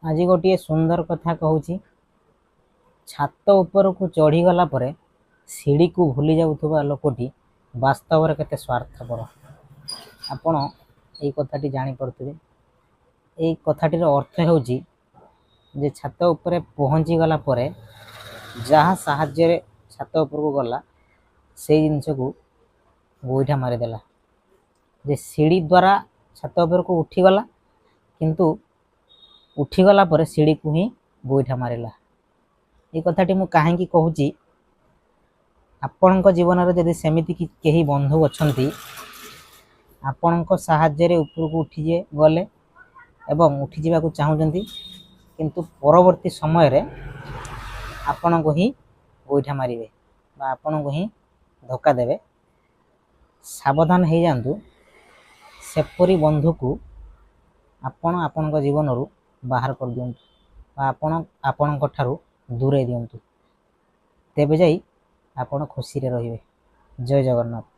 ଆଜି ଗୋଟିଏ ସୁନ୍ଦର କଥା କହୁଛି। ଛାତ ଉପରକୁ ଚଢ଼ିଗଲା ପରେ ସିଡ଼ିକୁ ଭୁଲି ଯାଉଥିବା ଲୋକଟି ବାସ୍ତବରେ କେତେ ସ୍ୱାର୍ଥପର, ଆପଣ ଏଇ କଥାଟି ଜାଣିପାରୁଥିବେ। ଏଇ କଥାଟିର ଅର୍ଥ ହେଉଛି ଯେ ଛାତ ଉପରେ ପହଞ୍ଚିଗଲା ପରେ ଯାହା ସାହାଯ୍ୟରେ ଛାତ ଉପରକୁ ଗଲା, ସେଇ ଜିନିଷକୁ ଗୋଇଠା ମାରିଦେଲା। ଯେ ସିଡ଼ି ଦ୍ୱାରା ଛାତ ଉପରକୁ ଉଠିଗଲା, କିନ୍ତୁ ଉଠିଗଲା ପରେ ସିଡ଼ିକୁ ହିଁ ଗୋଇଠା ମାରିଲା। ଏଇ କଥାଟି ମୁଁ କାହିଁକି କହୁଛି? ଆପଣଙ୍କ ଜୀବନରେ ଯଦି ସେମିତି କେହି ବନ୍ଧୁ ଅଛନ୍ତି, ଆପଣଙ୍କ ସାହାଯ୍ୟରେ ଉପରକୁ ଉଠି ଗଲେ ଏବଂ ଉଠିଯିବାକୁ ଚାହୁଁଛନ୍ତି, କିନ୍ତୁ ପରବର୍ତ୍ତୀ ସମୟରେ ଆପଣଙ୍କୁ ହିଁ ଗୋଇଠା ମାରିବେ ବା ଆପଣଙ୍କୁ ହିଁ ଧୋକା ଦେବେ, ସାବଧାନ ହେଇଯାଆନ୍ତୁ। ସେପରି ବନ୍ଧୁକୁ ଆପଣ ଆପଣଙ୍କ ଜୀବନରୁ ବାହାର କରିଦିଅନ୍ତୁ ବା ଆପଣ ଆପଣଙ୍କ ଠାରୁ ଦୂରେଇ ଦିଅନ୍ତୁ, ତେବେ ଯାଇ ଆପଣ ଖୁସିରେ ରହିବେ। ଜୟ ଜଗନ୍ନାଥ।